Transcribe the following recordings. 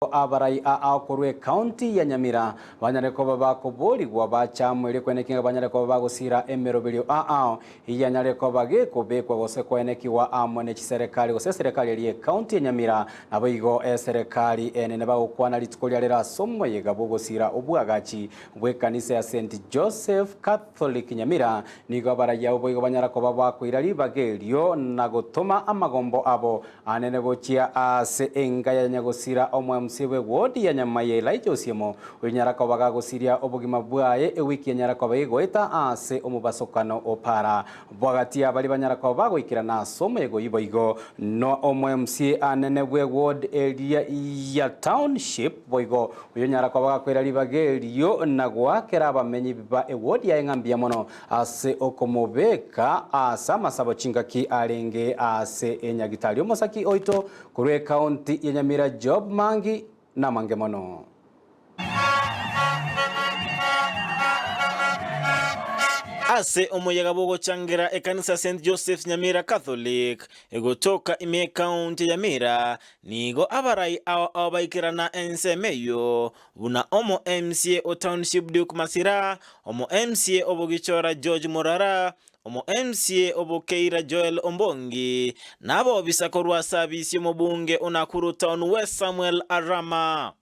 Abarai aa korwa ecounty ya Nyamira banyare koba bakoborigwa bachamwe erio kweneki ng'a banyare koba bagosira emeroberio aa eyanyare koba gekobekwa gose koenekigwa amo ne chiserekari gose eserekari eria ecounty ya Nyamira naboigo eserekari enene bagokwana rituko ria rero ase omoyega bw'ogosira obwagachi bw'ekanisa ya St Joseph Catholic Nyamira nigo abarai abwo boigo banyara koba bakoira ribaga erio na gotoma amagombo abo Anene gochia ase enka ya nyagosira omoMCA bw'ewodi ya Nyamai Elijah Osiemo, oyonyara koba gagosiria obogima bwaye ewiki enyara koba egoeta ase omobasokano o para. Bwagati abaria banyara koba bagoikerana ase omoyega oyio boigo no omoMCA anene bw'eward eria ya Township boigo oyonyara koba gakoira ribaga erio na goakera abamenyi ba eward yaye ng'a mbuya mono Ase okomobeka ase amasabo chingaki arenge ase enyagitari omosaki oito korwa ecounty ya Nyamira Job Mangi namange mono. Ase omoyega bw'ogochangera ekanisa St Joseph's Nyamira Catholic egotoka ime y'ecounty ya Nyamira, nigo abarai ao ao baikerana ensemo eyio Buna omo MCA o Township Duke Masira, omo MCA o Bogichora George Murara, omo MCA o Bokeira Joel Ombongi, na abobisa korwa ase abisi omobunge o Nakuru Town West Samuel Arama.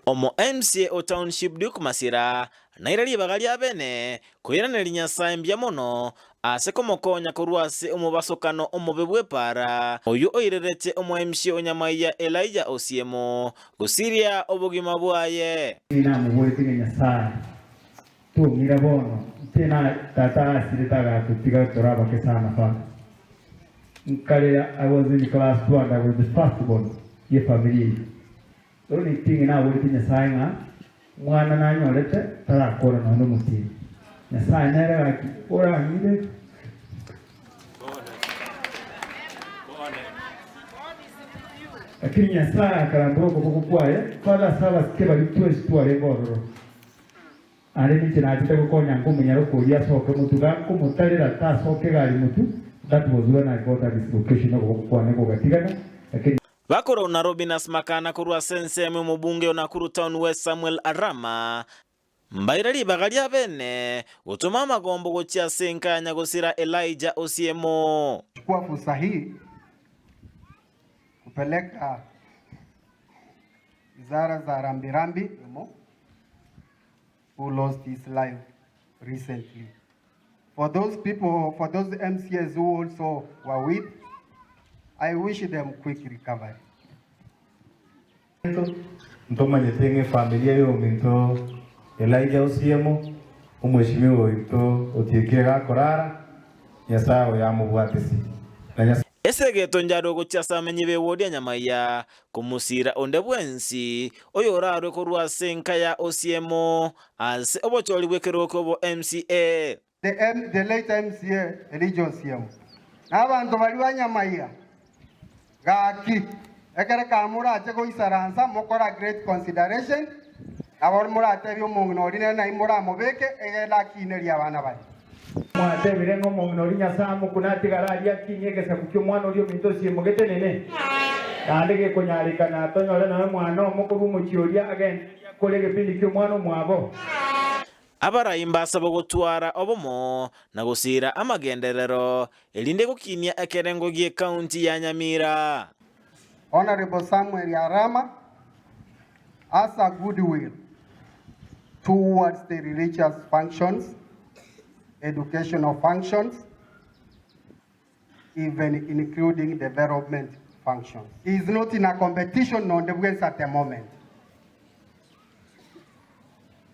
Omo MCA o Township Duke Masira naire ribaga ria bene koiraneria Nyasae mbuya mono ase komokonya korwa ase omobasokano omobe bw'epaara, oyio oirerete omoemisia o nyamaiya Elijah Osiemo gosiria obogima bwaye. Namoboretie ng'a Nyasae, tong'ira bono, inche na tata asirete agatotiga tore abake sana Father. Nkarera, I was in class two and I was the first born ye family eyio. Bono niting'e naboretie Nyasae ng'a mwana nanyorete tarakora nonya nomotienyi. Nyasae nere gaki orang'ire. Lakini Nyasae akarambora okoboko kwaye, Father ase abasike baria twensi twarenge ororo. Naende ninche nachete gokonya nkomonyaroka oria asoke motwe, gankomotarera tasoka egari motwe, that was when I got a dislocation okoboko kwane gogatigana, lakini. Bakorwa Robinus Makana korwa ase ensemo y'omobunge o Nakuru Town West Samuel Arama, mbaire ribaga ria bene gotoma amagombo gochia ase enka ya nyagosira Elijah Osiemo. Chukua fursa hii kupeleka izara za rambirambi who lost his life recently. For those people, for those MCAs who also were with, I wish them quick recovery. Ntomanyete ng'a efamilia y'ominto Elijah Osiemo, omweshimiwa oito otiekire gakorara, Nyasae oyo amobwatisi, na Nyasae. Ase egetonjaro gochia ase amenyi b'ewodi ya Nyamaiya, komosiira onde bwensi oyorarwe korwa ase enka ya Osiemo ase obochori bw'ekerogo ki'obo MCA. The M the late MCA Elijah Osiemo na abanto baria ba Nyamaiya gaki ekere kamorache goisaransa mokore a great consideration nabo moratebie omong'ina oria nere nai moramobeke egere akinerie abana baye. Mwatebire ng'a omong'ina oria Nyasae amokune atigare aria akinie egesaku ki'omwana oria ominto osiemogete nene, naende gekonyarekana tonyore nonya omwana omo korwa omochie oria agende aria akore egepindi ki'omwana omwabo. Abarai mbasabwe gotwara obomo na gosiira amagenderero, erinde gokinia ekerengo gi'ekaunti ya Nyamira. Honourable Samuel Arama has a goodwill towards the religious functions, educational functions, even including development functions. He is not in a competition nonde bwensi at the moment.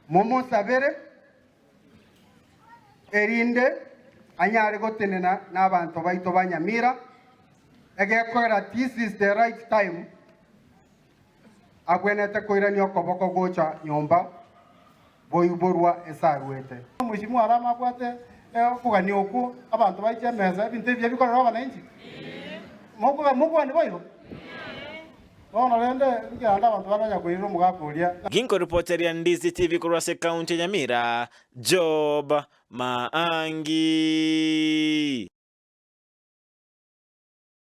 Momosabere erinde anyare gotenena n'abanto baito ba Nyamira, egekoera this is the right time agwenerete koirania okoboko gocha nyomba boiborwa ase arwete. Omweshimiwa Arama abwate okogania okwo abanto baiche emesa ebinto ebiya bikorerwe abananchi? Mokogania boigo? Bono rende nkerande abanto bang'anya koirera omogaka oria. Ginkoripoteria Ndizi TV korwa ase ekaunti ya Nyamira, Job Maangi.